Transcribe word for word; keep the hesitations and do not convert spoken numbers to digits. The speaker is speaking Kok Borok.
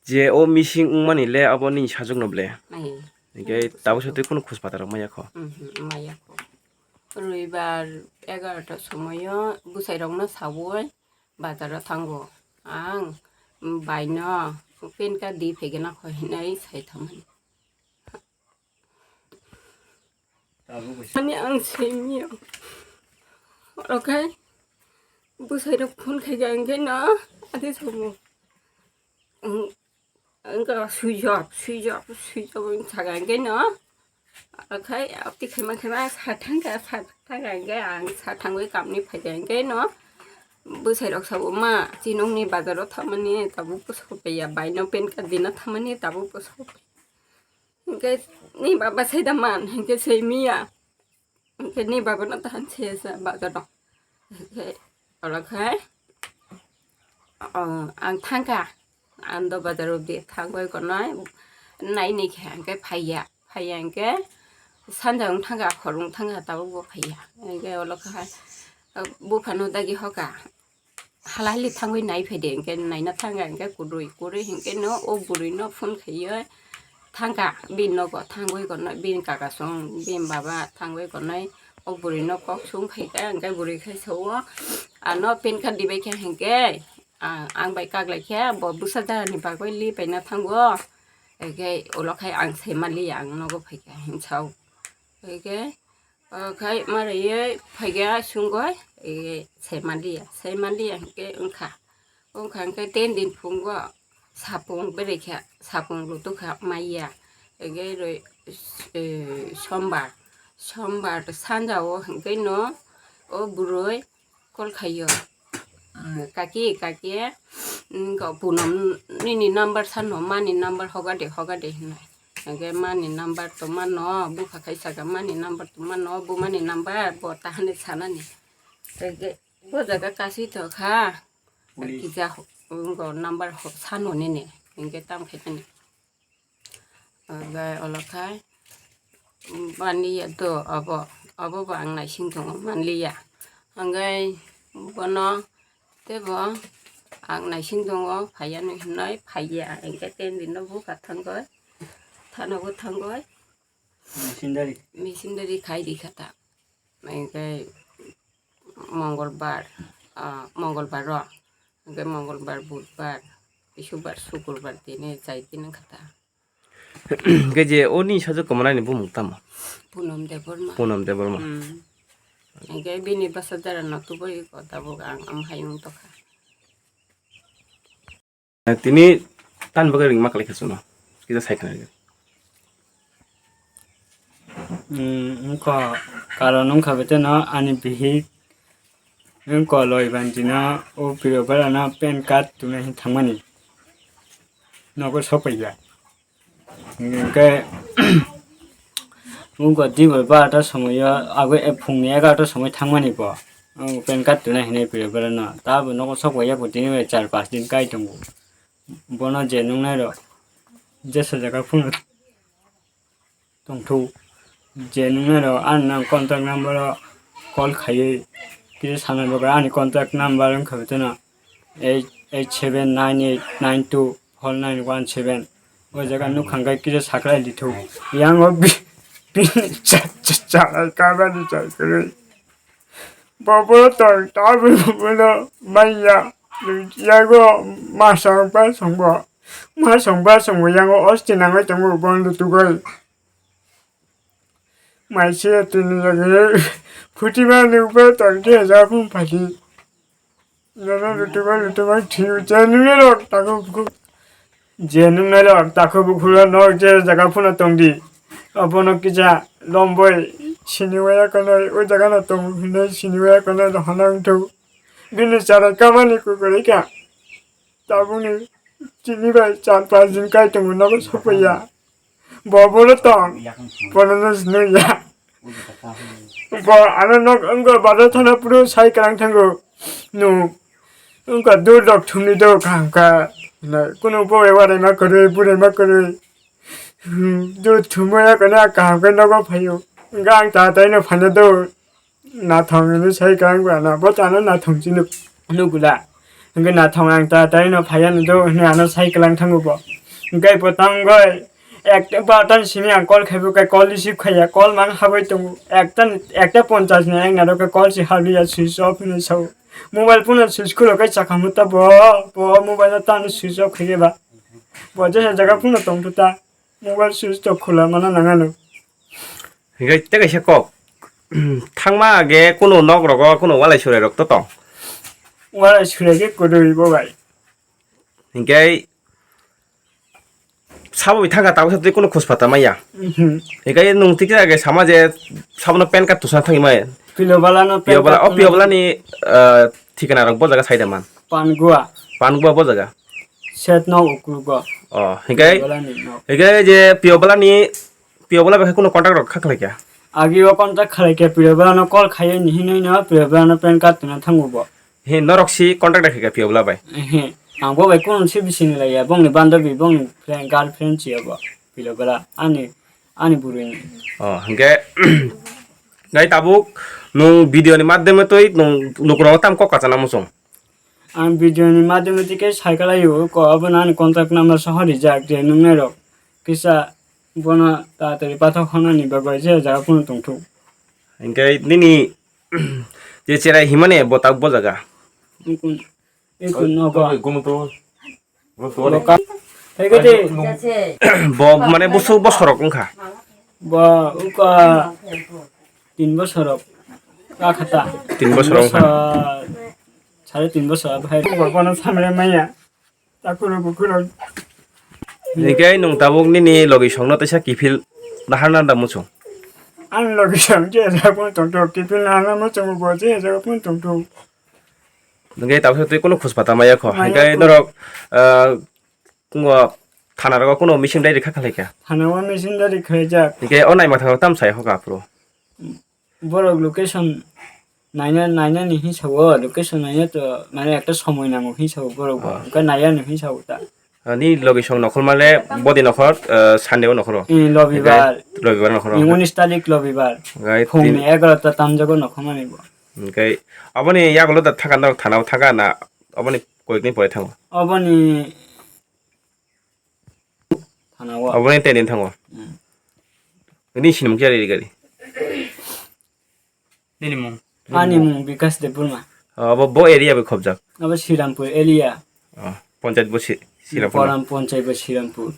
Je o missing wngmani le abo nini sajwkno ble? Ai. Hinkhe tabuk se twi kunu khus pata rok maya kho? Mhm, maya kho. Roibar egarota somoio bwsai rokno saui bazaro thango. Ang baino pen card di phaigena kho hinwi sai thangmani. Ani ang simiyo. Oro khai bwsai rok phone khaikha hinkhe no adi somo. Ang, ang switch off, switch off, switch off wng sakha hinkhe no. Oro khai abti khaima khaima sa thangkha, sa thangkha hinkhe ang sa thangwi kamni phaikha hinkhe no. Bwsai rok sabo ma chinokni bazaro thangmani tabuk bwsai paiya, baino pen card dina thangmani tabuk bwsai paiya. Hinkhe ni baba sai da man, hinkhe sai miya. Hinkhe ni baba no tahan se sa bazaro. Hinkhe oro khai, o, ang thangkha. Ang do bazaro di thangwi konai. Nai ni khe hinkhe phaiya. Phaiya hinkhe sanja wng thangkha, khorung thangkha, tabuk bo phaiya. Hinkhe oro khai, o, buphano dagi hoka. Hala hali thangwi nai phaidi hinkhe naina thangkha hinkhe kwrwi, kwrwi hinkhe no o bwrwi no phone khaiwi thangkha bini nogo thangwi kono bini kaka song bini baba thangwi konai o bwrwi no kok song phaikha hinkhe bwrwi khai sao ano pen card dibai kha hinkhe ang, ang bai kak lai khe bo bwsa darani bagwi li paina thango hinkhe ulo khai ang sai manliya ang nogo phaikha hinsao hinkhe. O khai ma rwui phaikha sungwi, e, sai manliya, sai manliya hinkhe wngkha. Wngkha hinkhe ten din phungo sapung berei kha, sapung rwtwkha maiya. Hinkhe rwi, e, sombar, sombar sanjao hinkhe no o bwrwi call khaio. Kaki, kaki, mm, ko punom nini number sano, mani number hogade, hogade hinwi. Hinkhe mani number tongmano, bupha khai saka mani number tongmano, bumani number bo tahani sanani. Hinkhe bo jaga kasi tongkha. Police. Kisa, mm, ko number ho-, sano nini. Hinkhe tam khaitani. Ogai olo khai manliya do abo, abo bo ang naising tongo manliya. Hinkhe bono teibo ang naising tongo phaiya hinwi phaiya hinkhe ten din no bupha thangwi thanogo thangwi missionary khai rikha ta. Hinkhe Mongolbar, ah, Mongolbar ro, hinkhe Mongolbar, Budbar, Bisukbar, Sukurbar tini chai tini wngkha ta. Hinkhe je oni sajwk kwmanaini bumung tamo? Punam Debbarma. Punam Debbarma. Hmm. Hinkhe bini bwsa dara no tubui ko tabuk ang amhai wng tongkha. Tini tani bagwi ringma khlai kha chwngno kisa sai khna rwdi. Hmm, wngkha karon wngkha beteno ani bihik wngkha loi bandino o piro berano pen card tubuna hin thangmani nogo sopaiya. Hinkhe wngkha dibai barota somoio abo phungni egarota somoi thangmani bo. Ang pen card tubuna hinwi piro berano. Tabo nogo sokpaiya bo tini bai char pas din kai tongo. Bono je nungnairok jesa jaga phone tongthok. Je nungnairok ani nang contact number o call khaiwi kisa sana bagwi ani contact number wngkha beteno eight eight seven nine eight nine two four nine one seven. O jaga nukha hwnkhe kisa sakhlai lithok. Yang o bi-, bini cha-, cha-, cha-, kabani chai kwrwi. Bo bo tong tabwi bono manya. Yago masang ba songbo. Masang ba songbo yango osti nangwi tongo bono tugoi. Maise tini jagre phutima nukba tongkhe ja phung phadi. Nono lutuma lutuma thiu je nungnai rok tako bukhuk. Je nungnai rok tako bukhuk no je jaga phuna tongdi. Abono kisa lomboi siniwaya kanai o jaga no tong hinai siniwaya kanai no hana wngthok. Bini chara kamani kukurika. Tabukni tini bai char pas din kai tongo nogo sopaiya. Bo bono tong, bono no siniya. Bo ano nog wngkha bada thana puro sai kwrang thango. Nu wngkha dur rok thumni do kaham kha. Kunu bo bai warai ma kwrwi, burai ma kwrwi. Hmm, dur thumwi ya kana kaham khe nogo phaio. Wngkha ang tatai no phano do. Nathong hinwi sai kwrang bana, bo chana nathong chini nukla. Hwnkhe nathong ang ta tei no phaiya no do hwnwi ano sai kwlang thango bo. Hwnkhe bo tangoi ekta bartan simi ang call khaibo khe call receive khaiya, call mang habai tongo. Ekta, ekta ponchas ni ang naro khe call si haliya switch off hwnwi sao. Mobile phone no switch khulo khe chakhamu ta bo, bo mobile no tano switch off khaiya ba. Bo jesa jaga phone no tongthu ta. Mobile switch to khula mana nangano. Hingke tei kaisa kok. Thangma age kuno nok rogo kuno walai surai rok to tong. Walai surai ke kwrwi bo bai. Hingke sabo bi thangka tabuk sa twi kuno khus pata maya. Mhm. Hingke nung tikhe age sama je sabono pen card tusa thangwi maya. Piyobala no pen Piyobala, card o tusa Piyobala ni, ah, thikana rok bo jaga saida man. Pangua. Pangua bo jaga. Set nok uklugo. Oh, hingke Piyobala ni nok. Hingke je Piyobala ni Piyobala bai khe kuno contact rok kha khlai kha? Agi o contact khlai khe Piyobala no call khaiwi ni hinwi no Piyobala no pen card tuna thango bo. He norok si contact da khe kha Piyobala bai? He, ang bo bai kuno si bising lai ya, bongni bandabi, bongni friend, girlfriend si ya bo Piyobala, ani, ani burui ni. Oh, hingke gai tabuk nung video ni madhyame twi nung lukurok tam kok kacha namo chwng. Ang video ni madhyame twi khe sai khlai o, ko abo no ani contact number soho rijak je nung nai rok kisa bono tatari pathok hwnani bagwi je jaga phano tongthok. Hingke nini je cherai himani bo tak bo jaga? Ikun, ikun nogo. Tei gumtu. Boka. Tei gede. Bo mane busu bosorok wngkha. Bo uka tin bosorok. Kakhata. Tin bosorok wngkha. Sare tin bosor abo hai. Bo kono samre maya. Takuro bukuro. Hingke nung tabuk nini logi songno teisa kiphil naharna da muchung. Ang logi song je jaga phano tongthok, kiphil naharna muchung bo je jaga phano tongthok. Hingke tabuk twi kuno khus pata maya kho. Maya kho. Hingke norok, ah, kungo thana rogo kuno missing diary kha khlai kha? Thana o missing diary khlaijak. Hingke o naima thang tam sai hoka aphuru? Borok location naina, nainani hinwi sao, location naina to mane ekta somoi nango hinwi sao borok bo. Ah. Hingke naiya ni hinwi sao ta. Ah, ni logi song nokhorma le bodi nokhor, ah, Sunday o nokhoro? Eh, lobibar. Hingke lobibar nokhoro. Ni unis tarik lobibar. Hingke phung tin- ni egarota tamjago nokhormani bo. Hingke aboni yagulo da thaka norok thana o thaka na aboni koyekni pore thango? Aboni thana o. Aboni tei din thango. Hmm. Ni sinimung khe ari gari. Nini mung? Ani mung Bikas Debbarma. Abo bo area bai khobjak? Abo Srirampur area. Oh, panchayat bo Si-, Srirampur. Poram panchayat bo Srirampur.